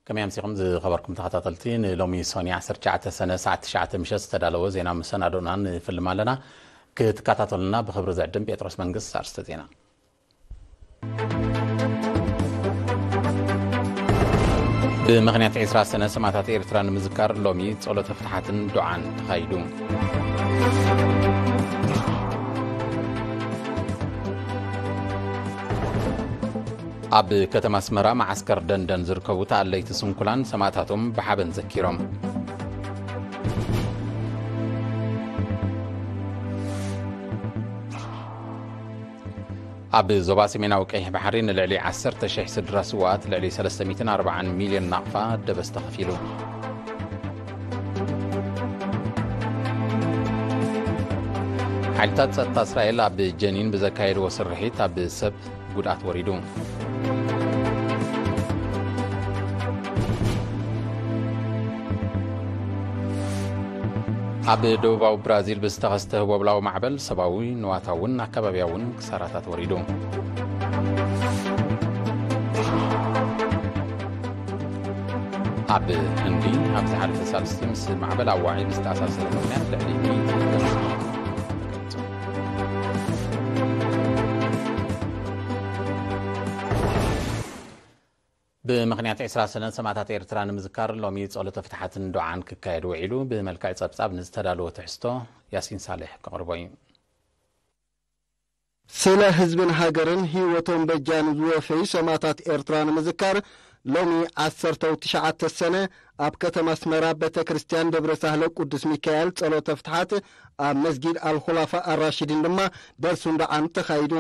ከመይ ኣምሲኹም ዝኸበርኩም ተኸታተልቲ፣ ንሎሚ ሶኒ ዓሰርተ ትሽዓተ ሰነ ሰዓት ትሽዓተ ምሸት ዝተዳለወ ዜና መሰናዶና ንፍልም ኣለና። ክትከታተሉና ብኽብሪ ዝዕድም ጴጥሮስ መንግስት። ኣርስተ ዜና። ብምኽንያት ዕስራ ሰነ ሰማእታት ኤርትራ ንምዝካር ሎሚ ጸሎተ ፍትሓትን ዱዓን ተኻይዱ። ኣብ ከተማ ኣስመራ መዓስከር ደንደን ዝርከቡ ተኣለይቲ ስንኩላን ሰማእታቶም ብሓበን ዘኪሮም። ኣብ ዞባ ሰሜናዊ ቀይሕ ባሕሪ ንልዕሊ ዓሰርተ ሽሕ ስድራ ስውኣት ልዕሊ ሰለስተ ሚእትን ኣርባዓን ሚልዮን ናቕፋ ደበስ ተኸፊሉ። ሓይልታት ጸጥታ እስራኤል ኣብ ጀኒን ብዘካየድዎ ስርሒት ኣብ ሰብ ጉድኣት ወሪዱ። ኣብ ደቡባዊ ብራዚል ብዝተኸስተ ህቦብላዊ ማዕበል ሰብኣዊ፣ ንዋታውን ኣከባቢያውን ክሳራታት ወሪዱ። ኣብ ህንዲ ኣብ ዝሓለፈ ሳልስቲ ምስ ማዕበል ኣዋዒ ብዝተኣሳሰረ ምኽንያት ልዕሊ ሚእቲ ገጽ ተገሊጹ። ብምኽንያት ዕስራ ሰነ ሰማእታት ኤርትራ ንምዝካር ሎሚ ጸሎተ ፍትሓትን ዱዓን ክካየድ ውዒሉ። ብመልክዕ ጸብጻብ ንዝተዳለወ ትሕዝቶ ያሲን ሳልሕ ከቕርቦ እዩ። ስለ ህዝብን ሃገርን ህይወቶም በጃ ንዝወፈዩ ሰማእታት ኤርትራ ንምዝካር ሎሚ ዓሰርተ ትሽዓተ ሰነ ኣብ ከተማ ኣስመራ ቤተ ክርስቲያን ደብረ ሳህለ ቅዱስ ሚካኤል ጸሎተ ፍትሓት፣ ኣብ መስጊድ ኣልኹላፋ ኣራሽዲን ድማ ደርሱን ዱዓን ተኻይዱ።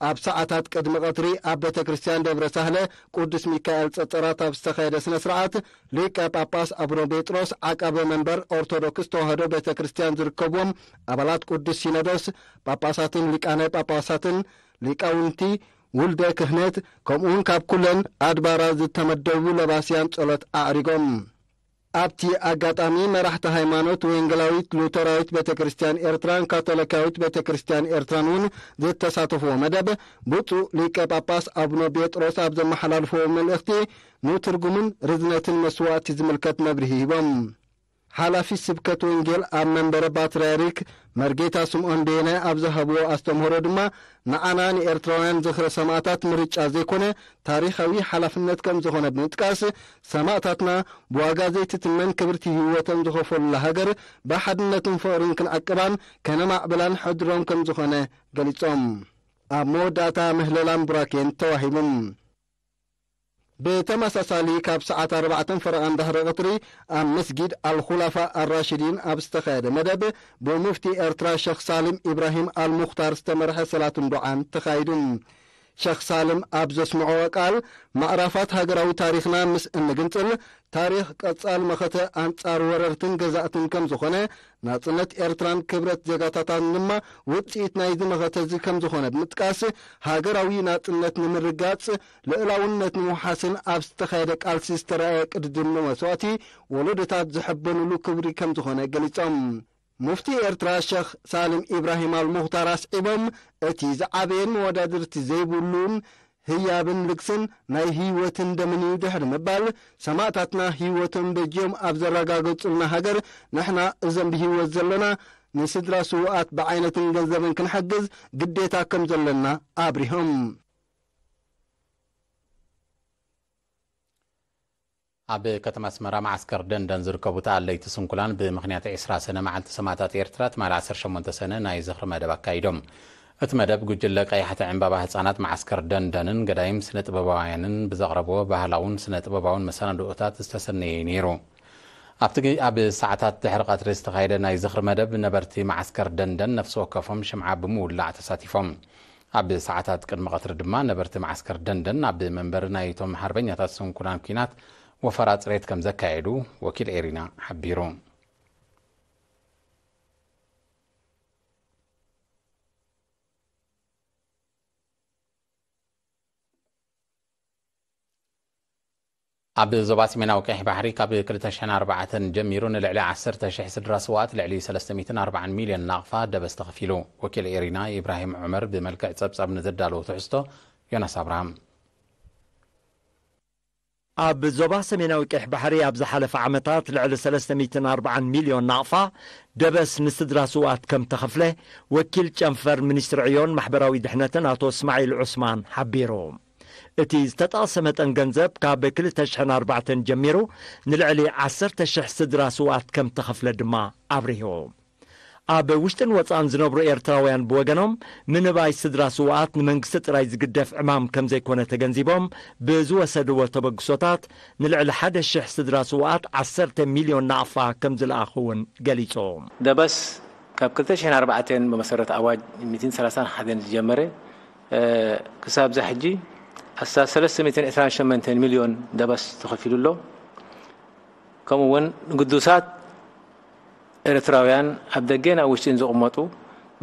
ኣብ ሰዓታት ቅድሚ ቀትሪ ኣብ ቤተ ክርስቲያን ደብረ ሳህለ ቅዱስ ሚካኤል ጸጸራት ኣብ ዝተኻየደ ስነ ስርዓት፣ ሊቀ ጳጳስ ኣቡነ ጴጥሮስ ዓቃበ መንበር ኦርቶዶክስ ተዋህዶ ቤተ ክርስቲያን ዝርከብዎም ኣባላት ቅዱስ ሲኖዶስ፣ ጳጳሳትን ሊቃነ ጳጳሳትን፣ ሊቃውንቲ፣ ውልደ ክህነት፣ ከምኡውን ካብ ኩለን ኣድባራት ዝተመደቡ ለባስያን ጸሎት ኣዕሪጎም። ኣብቲ ኣጋጣሚ መራሕቲ ሃይማኖት ወንጌላዊት ሉተራዊት ቤተ ክርስቲያን ኤርትራን ካቶሊካዊት ቤተ ክርስቲያን ኤርትራን እውን ዝተሳተፍዎ መደብ፣ ብፁዕ ሊቀ ጳጳስ ኣቡነ ጴጥሮስ ኣብ ዘመሓላልፍዎ መልእኽቲ ንትርጉምን ርዝነትን መስዋእቲ ዝምልከት መብርሂ ሂቦም። ሓላፊ ስብከት ወንጌል ኣብ መንበረ ፓትርያርክ መርጌታ ስምዖን በየነ ኣብ ዝሃብዎ ኣስተምህሮ ድማ፣ ንዓና ንኤርትራውያን ዝኽሪ ሰማእታት ምርጫ ዘይኮነ፣ ታሪኻዊ ሓላፍነት ከም ዝኾነ ብምጥቃስ፣ ሰማእታትና ብዋጋ ዘይትትመን ክብርቲ ህይወቶም ዝኸፈሉላ ሃገር ብሓድነትን ፍቕርን ክንዕቅባን ከነማዕብላን ሕድሮም ከም ዝኾነ ገሊጾም። ኣብ መወዳእታ ምህለላን ቡራኬን ተዋሂቡ። ብተመሳሳሊ ካብ ሰዓት ኣርባዕተን ፈረቓን ድሕሪ ቀትሪ ኣብ መስጊድ ኣልኹላፋ ኣራሽዲን ኣብ ዝተኻየደ መደብ፣ ብሙፍቲ ኤርትራ ሸኽ ሳሊም ኢብራሂም ኣልሙኽታር ዝተመርሐ ሰላትን ዱዓን ተኻይዱ። ሸኽ ሳልም ኣብ ዘስምዕዎ ቃል፣ ማዕራፋት ሃገራዊ ታሪኽና ምስ እንግንጽል፣ ታሪኽ ቀጻል መኸተ ኣንጻር ወረርትን ገዛእትን ከም ዝኾነ፣ ናጽነት ኤርትራን ክብረት ዜጋታታን ድማ ውጽኢት ናይዚ መኸተ እዚ ከም ዝኾነ ብምጥቃስ፣ ሃገራዊ ናጽነት ንምርጋጽ፣ ልእላውነት ንምውሓስን ኣብ ዝተኻየደ ቃልሲ ዝተረኣየ ቅድድም መስዋእቲ፣ ወለዶታት ዝሕበኑሉ ክብሪ ከም ዝኾነ ገሊጾም። ሙፍቲ ኤርትራ ሸኽ ሳልም ኢብራሂም ኣልሙኽታር ኣስዒቦም፣ እቲ ዝዓበየን መወዳድርቲ ዘይብሉን ህያብን ልግስን ናይ ህይወትን ደምን እዩ ድሕሪ ምባል፣ ሰማእታትና ህይወቶም በጅዮም ኣብ ዘረጋገጹልና ሃገር፣ ንሕና እዞም ብህይወት ዘለና ንስድራ ስዉኣት ብዓይነትን ገንዘብን ክንሕግዝ ግዴታ ከም ዘለና ኣብሪሆም። ኣብ ከተማ ኣስመራ መዓስከር ደንደን ዝርከቡ ተኣለይቲ ስንኩላን ብምኽንያት ዕስራ ሰነ መዓልቲ ሰማእታት ኤርትራ ትማሊ ዓሰርተ ሸሞንተ ሰነ ናይ ዝኽሪ መደብ ኣካይዶም። እቲ መደብ ጉጅለ ቀያሕቲ ዕምባባ ህጻናት መዓስከር ደንደንን ገዳይም ስነ ጥበባውያንን ብዘቕረብዎ ባህላውን ስነ ጥበባውን መሰናድኦታት ዝተሰነየ እዩ ነይሩ። ኣብቲ ግ-፣ ኣብ ሰዓታት ድሕሪ ቀትሪ ዝተኻየደ ናይ ዝኽሪ መደብ ነበርቲ መዓስከር ደንደን ነፍሲ ወከፎም ሽምዓ ብምውላዕ ተሳቲፎም። ኣብ ሰዓታት ቅድሚ ቀትሪ ድማ ነበርቲ መዓስከር ደንደን ኣብ መንበሪ ናይቶም ሓርበኛታት ስንኩላን ኲናት ወፈራ ጽሬት ከም ዘካየዱ ወኪል ኤሪና ሓቢሩ። ኣብ ዞባ ሰሜናዊ ቀይሕ ባሕሪ ካብ ክልተ ሽሕን ኣርባዕተን ጀሚሩ ንልዕሊ ዓሰርተ ሽሕ ስድራ ስውኣት ልዕሊ ሰለስተ ሚእትን ኣርባዓን ሚልዮን ናቕፋ ደበስ ተኸፊሉ። ወኪል ኤሪና ኢብራሂም ዑመር ብመልክዕ ጸብጻብ ንዘዳለዎ ትሕዝቶ ዮናስ ኣብርሃም። ኣብ ዞባ ሰሜናዊ ቀይሕ ባሕሪ ኣብ ዝሓለፈ ዓመታት ልዕሊ ሰለስተ ሚእትን ኣርባዓን ሚልዮን ናቕፋ ደበስ ንስድራ ስውኣት ከም ተኸፍለ ወኪል ጨንፈር ሚኒስትሪ ዕዮን ማሕበራዊ ድሕነትን ኣቶ እስማዒል ዑስማን ሓቢሩ። እቲ ዝተጠቕሰ መጠን ገንዘብ ካብ ክልተ ሽሕን ኣርባዕተን ጀሚሩ ንልዕሊ ዓሰርተ ሽሕ ስድራ ስውኣት ከም ተኸፍለ ድማ ኣብሪሁ። ኣብ ውሽጥን ወጻእን ዝነብሩ ኤርትራውያን ብወገኖም፣ ምንባይ ስድራ ስውኣት ንመንግስቲ ጥራይ ዝግደፍ ዕማም ከም ዘይኮነ ተገንዚቦም፣ ብዝወሰድዎ ተበግሶታት ንልዕሊ ሓደ ሽሕ ስድራ ስውኣት ዓሰርተ ሚልዮን ናቕፋ ከም ዝለኣኹ እውን ገሊጹ። ደበስ ካብ ክልተ ሽሕን ኣርባዕተን ብመሰረት ኣዋጅ ሚእትን ሰላሳን ሓደን ዝጀመረ፣ እ፣ ክሳብ ዛ ሕጂ ኣስታት ሰለስተ ሚእትን ዕስራን ሸሞንተን ሚልዮን ደበስ ተኸፊሉ ኣሎ። ከምኡ እውን ንግዱሳት ኤርትራውያን ኣብ ደገን ኣብ ውሽጥን ዝቕመጡ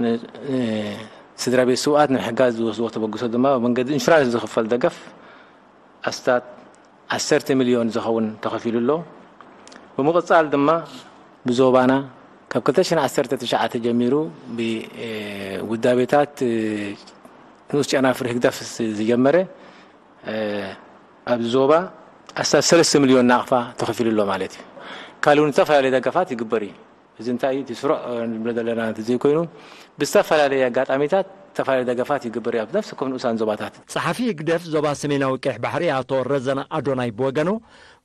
ን-፣ ን-፣ ስድራ ቤት ስውኣት ንምሕጋዝ ዝወስድዎ ተበግሶ ድማ ብመንገዲ ኢንሹራንስ ዝኽፈል ደገፍ ኣስታት ዓሰርተ ሚልዮን ዝኸውን ተኸፊሉ ኣሎ። ብምቕጻል ድማ ብዞባና ካብ ክልተ ሽሕን ዓሰርተ ትሽዓተ ጀሚሩ ብ-፣ እ፣ ውዳቤታት፣ እ፣ ንኡስ ጨናፍር ህግደፍ ዝ-፣ ዝጀመረ፣ እ፣ ኣብዚ ዞባ ኣስታት ሰለስተ ሚልዮን ናቕፋ ተኸፊሉ ኣሎ ማለት እዩ። ካልእ እውን ዝተፈላለዩ ደገፋት ይግበር እዩ። እዚ እንታይ እዩ? እቲ ስሩዕ፣ እ፣ ንብሎ ዘለና እንተዘይኮይኑ ብዝተፈላለየ ኣጋጣሚታት ዝተፈላለዩ ደገፋት ይግበር እዩ ኣብ ነፍሲ ከም ንኡሳን ዞባታት። ጸሓፊ ህግደፍ ዞባ ሰሜናዊ ቀይሕ ባሕሪ ኣቶ ረዘነ ኣዶናይ ብወገኑ፣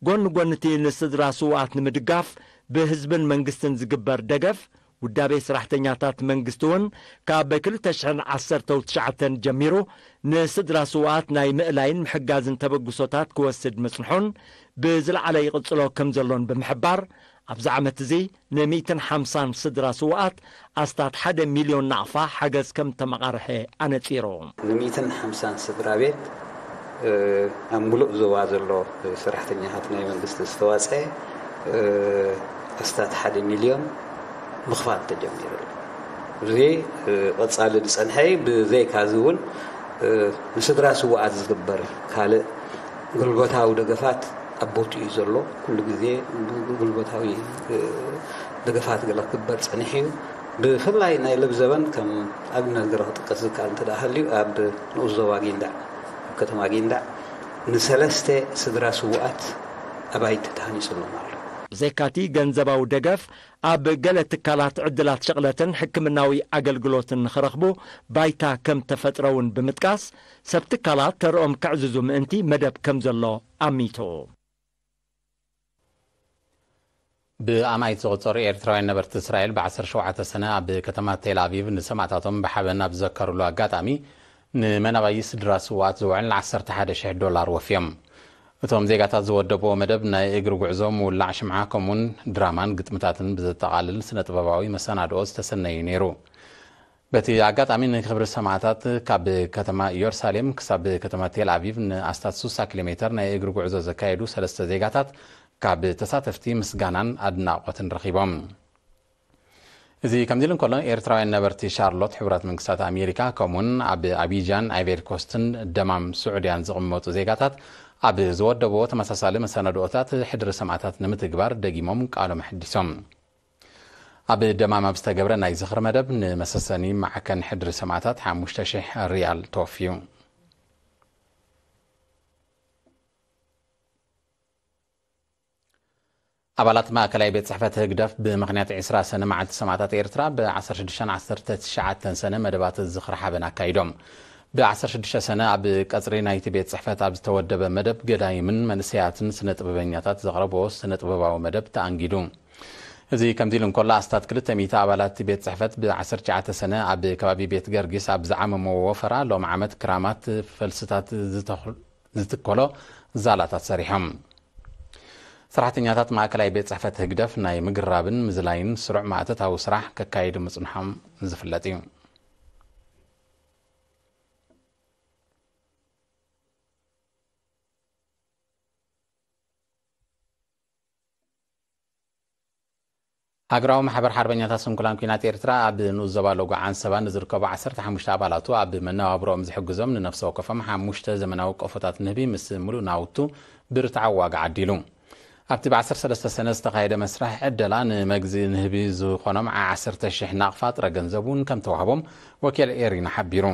ጎኒ ጎኒ እቲ ንስድራ ስውኣት ንምድጋፍ ብህዝብን መንግስትን ዝግበር ደገፍ፣ ውዳቤ ሰራሕተኛታት መንግስቲ እውን ካብ ክልተ ሽሕን ዓሰርተ ትሽዓተን ጀሚሩ ንስድራ ስውኣት ናይ ምእላይን ምሕጋዝን ተበግሶታት ክወስድ ምጽንሑን ብዝለዓለ ይቕጽሎ ከም ዘሎን ብምሕባር፣ ኣብዚ ዓመት እዚ ንሚእትን ሓምሳን ስድራ ስውኣት ኣስታት ሓደ ሚልዮን ናቕፋ ሓገዝ ከም ተመቓርሐ ኣነጺሩ። ንሚእትን ሓምሳን ስድራ ቤት፣ እ፣ ኣብ ምሉእ ዞባ ዘሎ ሰራሕተኛታት ናይ መንግስቲ ዝተዋጽአ፣ እ፣ ኣስታት ሓደ ሚልዮን ምኽፋል ተጀሚሩ ኣሎ። እዚ፣ እ፣ ቀጻሊ ዝጸንሐ እዩ። ብዘይካዚ እውን፣ እ፣ ንስድራ ስውኣት ዝግበር ካልእ ጉልበታዊ ደገፋት ኣብ ቦትኡ እዩ ዘሎ። ኩሉ ግዜ ጉልበታዊ፣ እ፣ ደገፋት ገለ ክግበር ጸኒሑ እዩ። ብፍላይ ናይ ለብዘበን ከም ኣብነት ገለ ክጥቀስ ዝከኣል እንተ ደኣ ሃልዩ፣ ኣብ ንኡስ ዞባ ጊንዳዕ፣ ኣብ ከተማ ጊንዳዕ ንሰለስተ ስድራ ስውኣት ኣባይቲ ተሃኒጹሎም ኣሎ። ብዘይካቲ ገንዘባዊ ደገፍ፣ ኣብ ገለ ትካላት ዕድላት ሸቕለትን ሕክምናዊ ኣገልግሎትን ንኽረኽቡ ባይታ ከም ተፈጥረ እውን ብምጥቃስ፣ ሰብ ትካላት ተርኦም ከዕዝዙ ምእንቲ መደብ ከም ዘሎ ኣሚቱ። ብኣማኢት ዝቑጸሩ ኤርትራውያን ነበርቲ እስራኤል ብዓሰርተ ሸውዓተ ሰነ ኣብ ከተማ ቴል ኣቪቭ ንሰማእታቶም ብሓበን ኣብ ዝዘከሩሉ ኣጋጣሚ፣ ንመናባይ ስድራ ስውኣት ዝውዕል ዓሰርተ ሓደ ሽሕ ዶላር ወፍዮም። እቶም ዜጋታት ዝወደብዎ መደብ ናይ እግሪ ጉዕዞ፣ ምውላዕ ሽምዓ፣ ከምኡውን ድራማን ግጥምታትን ብዘጠቓልል ስነ ጥበባዊ መሰናድኦ ዝተሰነዩ ነይሩ። በቲ ኣጋጣሚ ንክብሪ ሰማእታት ካብ ከተማ ኢየሩሳሌም ክሳብ ከተማ ቴል ኣቪቭ ንኣስታት ስሳ ኪሎ ሜተር ናይ እግሪ ጉዕዞ ዘካየዱ ሰለስተ ዜጋታት ካብ ተሳተፍቲ ምስጋናን ኣድናቖትን ረኺቦም። እዚ ከምዚ ኢሉ እንከሎ፣ ኤርትራውያን ነበርቲ ሻርሎት ሕቡራት መንግስታት ኣሜሪካ፣ ከምኡውን ኣብ ኣቢጃን፣ ኣይቨሪ ኮስትን ደማም ስዑድያን ዝቕመጡ ዜጋታት ኣብ ዝወደብዎ ተመሳሳሊ መሰናድኦታት ሕድሪ ሰማእታት ንምትግባር ደጊሞም ቃሎም ኣሐዲሶም። ኣብ ደማም ኣብ ዝተገብረ ናይ ዝኽሪ መደብ፣ ንመሰሰኒ ማዕከን ሕድሪ ሰማእታት ሓሙሽተ ሽሕ ሪያል ተወፍዩ። ኣባላት ማእከላይ ቤት ጽሕፈት ህግደፍ ብምኽንያት ዕስራ ሰነ መዓልቲ ሰማእታት ኤርትራ፣ ብ ዓሰርተ ሽዱሽተን ዓሰርተ ትሽዓተን ሰነ መደባት ዝኽሪ ሓበን ኣካይዶም። ብ ዓሰርተ ሽዱሽተ ሰነ ኣብ ቀጽሪ ናይቲ ቤት ጽሕፈት ኣብ ዝተወደበ መደብ፣ ገዳይምን መንእሰያትን ስነ ጥበበኛታት ዘቕረብዎ ስነ ጥበባዊ መደብ ተኣንጊዱ። እዚ ከምዚ ኢሉ እንከሎ፣ ኣስታት ክልተ ሚእቲ ኣባላት ቤት ጽሕፈት ብ ዓሰርተ ትሽዓተ ሰነ ኣብ ከባቢ ቤት ገርጊስ ኣብ ዝዓመምዎ ወፈራ፣ ሎሚ ዓመት ክራማት ፈልስታት ዝተኽ-፣ ዝትከሎ ዛላታት ሰሪሖም። ሰራሕተኛታት ማእከላይ ቤት ጽሕፈት ህግደፍ ናይ ምግራብን ምዝላይን ስሩዕ ማእተታዊ ስራሕ ከካይዱ ምጽንሖም ዝፍለጥ እዩ። ሃገራዊ ማሕበር ሓርበኛታት ስንኩላን ኲናት ኤርትራ ኣብ ንኡስ ዞባ ሎጎ ዓንሰባ ንዝርከቡ ዓሰርተ ሓሙሽተ ኣባላቱ ኣብ መነባብሮኦም ዝሕግዞም ንነፍሲ ወከፎም ሓሙሽተ ዘመናዊ ቆፎታት ንህቢ ምስ ምሉእ ናውቱ ብርትዓዊ ዋጋ ዓዲሉ። ኣብቲ ብ ዓሰርተ ሰለስተ ሰነ ዝተኻየደ መስርሕ ዕደላ፣ ንመግዚ ንህቢ ዝኾኖም ዓሰርተ ሽሕ ናቕፋ ጥረ ገንዘብ እውን ከም ተዋህቦም ወኪል ኤሪና ሓቢሩ።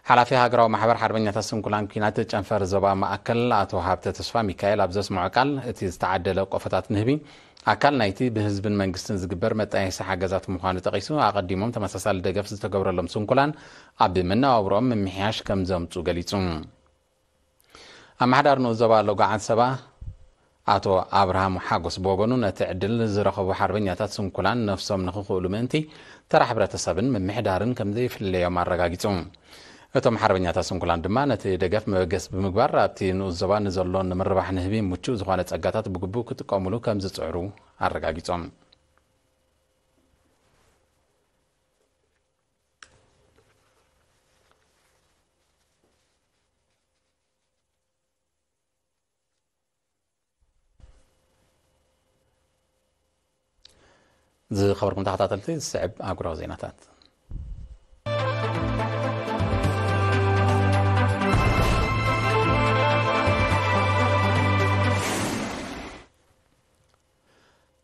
ሓላፊ ሃገራዊ ማሕበር ሓርበኛታት ስንኩላን ኲናት ጨንፈር ዞባ ማእከል ኣቶ ሃብተ ተስፋ ሚካኤል ኣብ ዘስምዖ ቃል፣ እቲ ዝተዓደለ ቆፎታት ንህቢ ኣካል ናይቲ ብህዝብን መንግስትን ዝግበር መጣየሲ ሓገዛት ምዃኑ ጠቒሱ፣ ኣቐዲሞም ተመሳሳሊ ደገፍ ዝተገብረሎም ስንኩላን ኣብ መነባብሮኦም ምምሕያሽ ከም ዘምጹ ገሊጹ። ኣመሓዳሪ ንኡስ ዞባ ሎጎ ዓንሰባ ኣቶ ኣብርሃም ሓጎስ ብወገኑ፣ ነቲ ዕድል ዝረኸቡ ሓርበኛታት ስንኩላን ነፍሶም ንኽኽእሉ ምእንቲ፣ ተራ ሕብረተሰብን ምምሕዳርን ከም ዘይፍለዮም ኣረጋጊጹ። እቶም ሓርበኛታት ስንኩላን ድማ፣ ነቲ ደገፍ መበገሲ ብምግባር፣ ኣብቲ ንኡስ ዞባ ንዘሎ ንምርባሕ ንህቢ ምቹእ ዝኾነ ጸጋታት ብግቡእ ክጥቀሙሉ ከም ዝጽዕሩ ኣረጋጊጾም። ዝኸበርኩም ተኸታተልቲ፣ ዝስዕብ ኣህጉራዊ ዜናታት።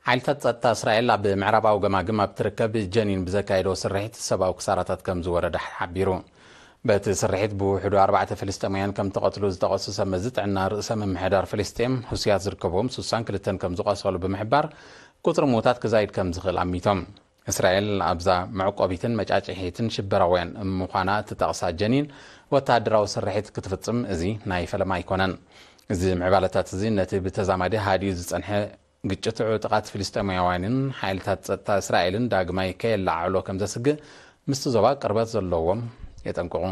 ሓይልታት ጸጥታ እስራኤል ኣብ ምዕራባዊ ገማግም ኣብ ትርከብ ጀኒን ብዘካየዶ ስርሒት ሰብኣዊ ክሳራታት ከም ዝወረደ ሓቢሩ። በቲ ስርሒት ብውሕዱ ኣርባዕተ ፍልስጤማውያን ከም ተቐትሉ ዝጠቐሱ ሰብ መዚ ጥዕና ርእሰ ምምሕዳር ፍልስጤም፣ ሁሲያት ዝርከብዎም ስሳን ክልተን ከም ዝቖሰሉ ብምሕባር፣ ቁጽሪ ምዉታት ክዛይድ ከም ዝኽእል ኣሚቶም። እስራኤል ኣብዛ መዕቆቢትን መጫጭሒትን ሽበራውያን ምዃና እትጠቕሳ ጀኒን፣ ወተሃደራዊ ስርሒት ክትፍጽም እዚ ናይ ፈለማ ኣይኮነን። እዚ ምዕባለታት እዚ ነቲ ብተዛማዲ ሃዲኡ ዝጸንሐ ግጭት ዕጡቓት ፍልስጤማውያንን ሓይልታት ጸጥታ እስራኤልን ዳግማይ ከየለዓዕሎ ከም ዘስግእ ምስቲ ዞባ ቅርበት ዘለዎም የጠንቅቑ።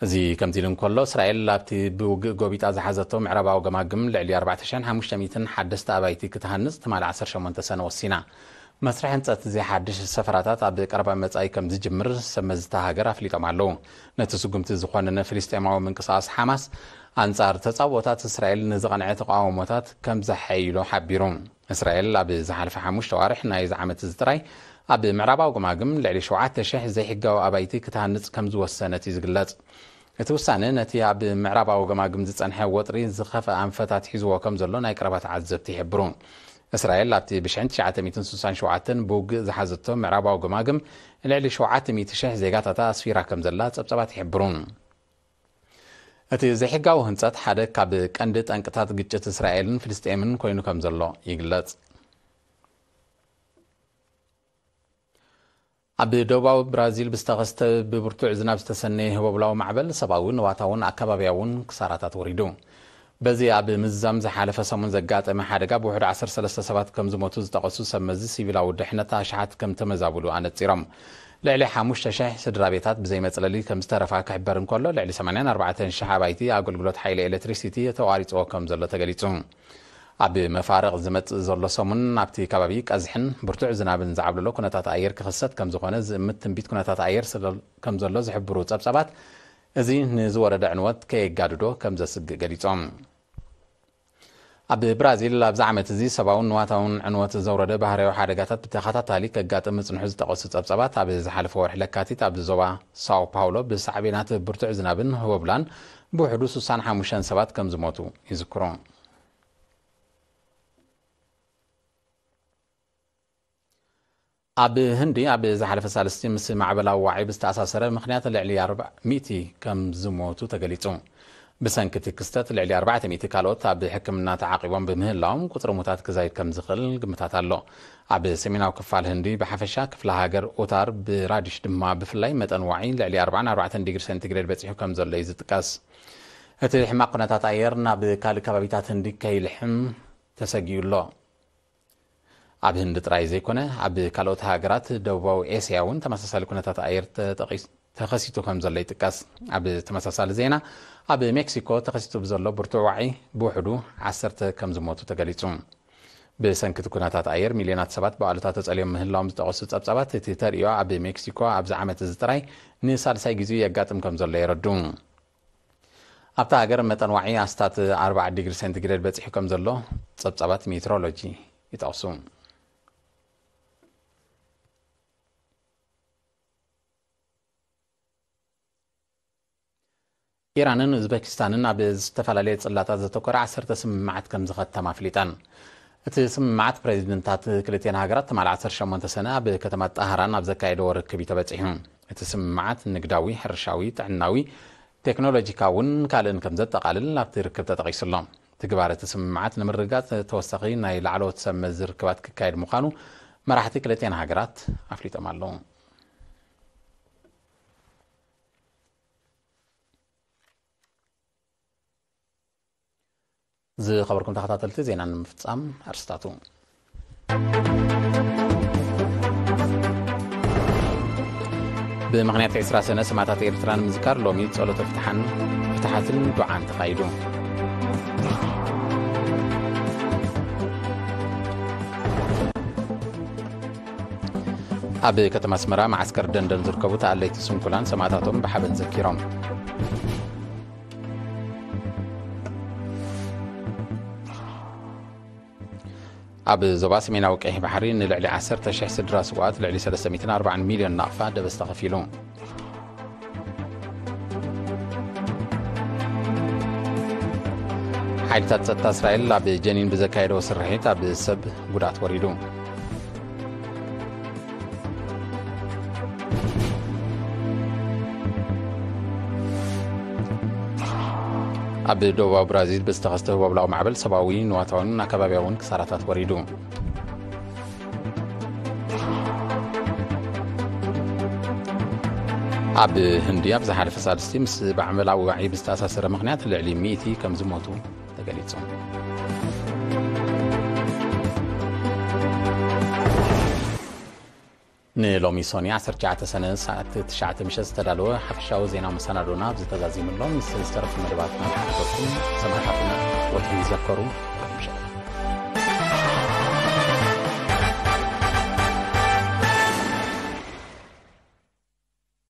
እዚ ከምዚ ኢሉ እንከሎ፣ እስራኤል ኣብቲ ብውግእ ጎቢጣ ዝሓዘቶ ምዕራባዊ ገማግም ልዕሊ ኣርባዕተ ሽሕን ሓሙሽተ ሚእትን ሓደስቲ ኣባይቲ ክትሃንጽ ትማሊ ዓሰርተ ሸሞንተ ሰነ ወሲና። መስርሕ ህንጸት እዚ ሓድሽ ሰፈራታት ኣብ ቀረባ መጻኢ ከም ዝጅምር ሰብ መዚ እታ ሃገር ኣፍሊጦም ኣለዉ። ነቲ ስጉምቲ ዝኾነነ ፍልስጤማዊ ምንቅስቓስ ሓማስ፣ ኣንጻር ተጻብኦታት እስራኤል ንዝቐንዐ ተቓውሞታት ከም ዘሐይሎ ሓቢሩ። እስራኤል ኣብ ዝሓለፈ ሓሙሽተ ኣዋርሕ ናይዚ ዓመት እዚ ጥራይ ኣብ ምዕራባዊ ገማግም ልዕሊ ሸውዓተ ሽሕ ዘይሕጋዊ ኣባይቲ ክትሃንጽ ከም ዝወሰነት እዩ ዝግለጽ። እቲ ውሳነ ነቲ ኣብ ምዕራባዊ ገማግም ዝጸንሐ ወጥሪ ዝኸፍአ ኣንፈታት ሒዝዎ ከም ዘሎ ናይ ቀረባ ተዓዘብቲ ይሕብሩ። እስራኤል ኣብቲ ብሽሕን ትሽዓተ ሚእትን ስሳን ሸውዓተን ብውግእ ዝሓዘቶ ምዕራባዊ ገማግም ልዕሊ ሸውዓተ ሚእቲ ሽሕ ዜጋታታ ኣስፊራ ከም ዘላ ጸብጻባት ይሕብሩ። እቲ ዘይሕጋዊ ህንጸት ሓደ ካብ ቀንዲ ጠንቅታት ግጭት እስራኤልን ፍልስጤምን ኮይኑ ከም ዘሎ ይግለጽ። ኣብ ደቡባዊ ብራዚል ብዝተኸስተ ብብርቱዕ ዝናብ ዝተሰነየ ህቦብላዊ ማዕበል ሰብኣዊ፣ ንዋታውን ኣከባቢያውን ክሳራታት ወሪዱ። በዚ ኣብ ምዝዛም ዝሓለፈ ሰሙን ዘጋጠመ ሓደጋ ብውሕዱ ዓሰርተ ሰለስተ ሰባት ከም ዝሞቱ ዝጠቐሱ ሰብ መዚ፣ ሲቪላዊ ድሕነት ኣሽሓት ከም ተመዛብሉ ኣነጺሮም። ልዕሊ ሓሙሽተ ሽሕ ስድራ ቤታት ብዘይ መጽለሊ ከም ዝተረፋ ክሕበር እንከሎ፣ ልዕሊ ሰማንያን ኣርባዕተን ሽሕ ኣባይቲ ኣገልግሎት ሓይሊ ኤሌክትሪሲቲ ተቋሪጽዎ ከም ዘሎ ተገሊጹ። ኣብ መፋርቕ ዝመጽእ ዘሎ ሰሙን ኣብቲ ከባቢ ቀዝሕን ብርቱዕ ዝናብን ዝዓብለሎ ኩነታት ኣየር ክኽሰት ከም ዝኾነ ዝእምት ትንቢት ኩነታት ኣየር ስለ-፣ ከም ዘሎ ዝሕብሩ ጸብጻባት፣ እዚ ንዝወረደ ዕንወት ከየጋድዶ ከም ዘስግእ ገሊጾም። ኣብ ብራዚል ኣብዚ ዓመት እዚ ሰብኣውን ንዋታውን ዕንወት ዘውረደ ባህርያዊ ሓደጋታት ብተኸታታሊ ከጋጥም ምጽንሑ ዝጠቐሱ ጸብጻባት፣ ኣብ ዝሓለፈ ወርሒ ለካቲት ኣብዚ ዞባ ሳኦ ፓውሎ ብሳዕቤናት ብርቱዕ ዝናብን ህቦብላን ብውሕዱ ስሳን ሓሙሽተን ሰባት ከም ዝሞቱ ይዝክሩ። ኣብ ህንዲ ኣብ ዝሓለፈ ሳልስቲ ምስ ማዕበላዊ ዋዒ ብዝተኣሳሰረ ምኽንያት ልዕሊ ኣርባዕተ ሚእቲ ከም ዝሞቱ ተገሊጹ። ብሰንኪ እቲ ክስተት ልዕሊ ኣርባዕተ ሚእቲ ካልኦት ኣብ ሕክምና ተዓቒቦም ብምህላዎም፣ ቁጽሪ ሙታት ክዛይድ ከም ዝኽእል ግምታት ኣሎ። ኣብ ሰሜናዊ ክፋል ህንዲ ብሓፈሻ፣ ክፍለ ሃገር ኡታር ብራዲሽ ድማ ብፍላይ፣ መጠን ዋዒ ልዕሊ ኣርባዓን ኣርባዕተን ዲግሪ ሴንቲግሬድ በጺሑ ከም ዘሎ እዩ ዝጥቀስ። እቲ ሕማቕ ኩነታት ኣየር ናብ ካልእ ከባቢታት ህንዲ ከይልሕም ተሰጊኡ ኣሎ። ኣብ ህንዲ ጥራይ ዘይኮነ፣ ኣብ ካልኦት ሃገራት ደቡባዊ ኤስያ እውን ተመሳሳሊ ኩነታት ኣየር ተጠቒስ-፣ ተኸሲቱ ከም ዘሎ ይጥቀስ። ኣብ ተመሳሳሊ ዜና፣ ኣብ ሜክሲኮ ተኸሲቱ ብዘሎ ብርቱዕ ዋዒ ብውሕዱ ዓሰርተ ከም ዝሞቱ ተገሊጹ። ብሰንኪ እቲ ኩነታት ኣየር ሚልዮናት ሰባት ብኣሉታ ተጸልዮም ምህላዎም ዝጠቐሱ ጸብጻባት፣ እቲ ተርእዮ ኣብ ሜክሲኮ ኣብዚ ዓመት እዚ ጥራይ ንሳልሳይ ግዜኡ የጋጥም ከም ዘሎ የረዱ። ኣብታ ሃገር መጠን ዋዒ ኣስታት ኣርባዓ ዲግሪ ሴንቲግሬድ በጺሑ ከም ዘሎ ጸብጻባት ሜትሮሎጂ ይጠቕሱ። ኢራንን ኡዝበኪስታንን ኣብ ዝተፈላለየ ጽላታት ዘተኮረ ዓሰርተ ስምምዓት ከም ዝኸተማ ኣፍሊጠን። እቲ ስምምዓት ፕሬዚደንታት ክልቲኤን ሃገራት ትማሊ ዓሰርተ ሸሞንተ ሰነ ኣብ ከተማ ጣህራን ኣብ ዘካየደዎ ርክብ እዩ ተበጺሑ። እቲ ስምምዓት ንግዳዊ፣ ሕርሻዊ፣ ጥዕናዊ፣ ቴክኖሎጂካውን ካልእን ከም ዘጠቓልል ኣብቲ ርክብ ተጠቒሱ ኣሎ። ትግባረ እቲ ስምምዓት ንምርግጋጽ ተወሳኺ ናይ ላዕለዎት ሰብ መዚ ርክባት ክካየድ ምዃኑ መራሕቲ ክልቲኤን ሃገራት ኣፍሊጦም ኣለዉ። ዝኸበርኩም ተኸታተልቲ፣ ዜና ንምፍጻም ኣርስታቱ። ብምኽንያት ዕስራ ሰነ ሰማእታት ኤርትራ ንምዝካር ሎሚ ጸሎተ ፍትሓን ፍትሓትን ዱዓን ተኻይዱ። ኣብ ከተማ ኣስመራ መዓስከር ደንደን ዝርከቡ ተኣለይቲ ስንኩላን ሰማእታቶም ብሓበን ዘኪሮም። ኣብ ዞባ ሰሜናዊ ቀይሕ ባሕሪ ንልዕሊ ዓሰርተ ሽሕ ስድራ ስውኣት ልዕሊ ሰለስተ ሚእትን ኣርባዓን ሚልዮን ናቕፋ ደበስ ተኸፊሉ። ሓይልታት ጸጥታ እስራኤል ኣብ ጀኒን ብዘካየደዎ ስርሒት ኣብ ሰብ ጉድኣት ወሪዱ። ኣብ ደቡባዊ ብራዚል ብዝተኸስተ ህቦብላዊ ማዕበል ሰብኣዊ፣ ንዋታውን ኣከባቢያውን ክሳራታት ወሪዱ። ኣብ ህንዲ ኣብ ዝሓለፈ ሳልስቲ ምስ ማዕበላዊ ዋዒ ብዝተኣሳሰረ ምኽንያት ልዕሊ ሚእቲ ከም ዝሞቱ ተገሊጹ። ንሎሚ ሶኒ ዓሰርተ ትሽዓተ ሰነ ሰዓት ትሽዓተ ምሸት ዝተዳለወ ሓፈሻዊ ዜና መሰናዶና ኣብዚ ተዛዚሙ ኣሎ። ምስ ዝተረፉ መደባትና ንሓድገኩም። ሰማዕታትና ወትሩ ይዘከሩ።